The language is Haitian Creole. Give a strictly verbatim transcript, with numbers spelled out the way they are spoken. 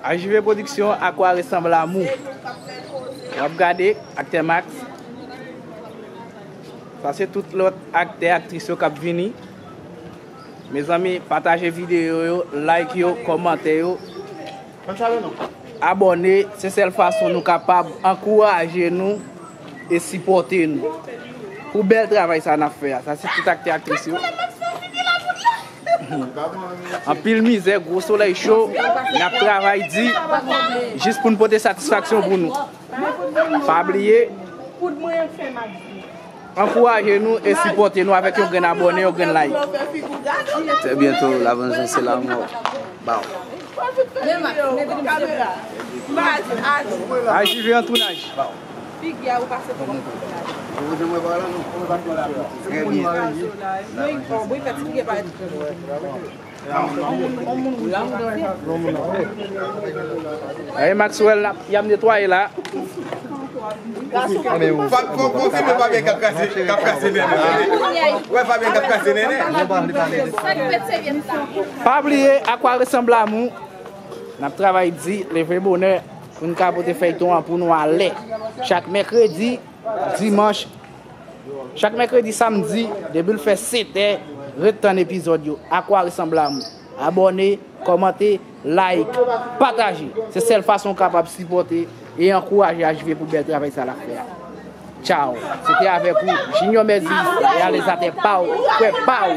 H J V Production, Akwa Resanble Amour. W ap gade, aktè Max. Sa se tout lòt aktè, aktris yo k ap vini. Mezanmi, pataje videyo yo, like yo, kòmante yo. Abòne, se sèl fason nou kapab ankouraje nou e sipòte nou. Pou bèl travay sa n ap fè a. Sa se tout aktè, aktris yo. Anpil mizè, gwo solèy cho, n ap travay di, jis pou n pote satisfaksyon pou nou. Pa bliye, ankouraje nou e sipòte nou avèk yon grenn abòne, yon grenn like. Très bientôt, la vengeance c'est la mort. Bow. Ajive an tounaj. Figi a ou pase kòman? Très bien. Mwen, mwen fè ti figi parèt. Hey, Maxwell, y ap netwaye la. Fab, fò, fò filme Fabien k ap kraze, k ap kraze nènè. Wè Fabien k ap kraze nènè. Pa bliye, Akwa Resanble Amour. N ap travay di, leve bonè, pou n ka pote fèyton an pou nou alè. Chak mèkredi, dimanch, chak mèkredi, samdi, depi l fè setè, ret tann epizòd yo. Akwa Resanble Amour. Abòne, kòmante, like, pataje. Se sèl fason w kapab sipòte e ankouraje H J V pou bèl travay sa l ap fè a. Tchao. Se te avèk ou, Junior Mezis, reyalizatè pa w, frè pa w.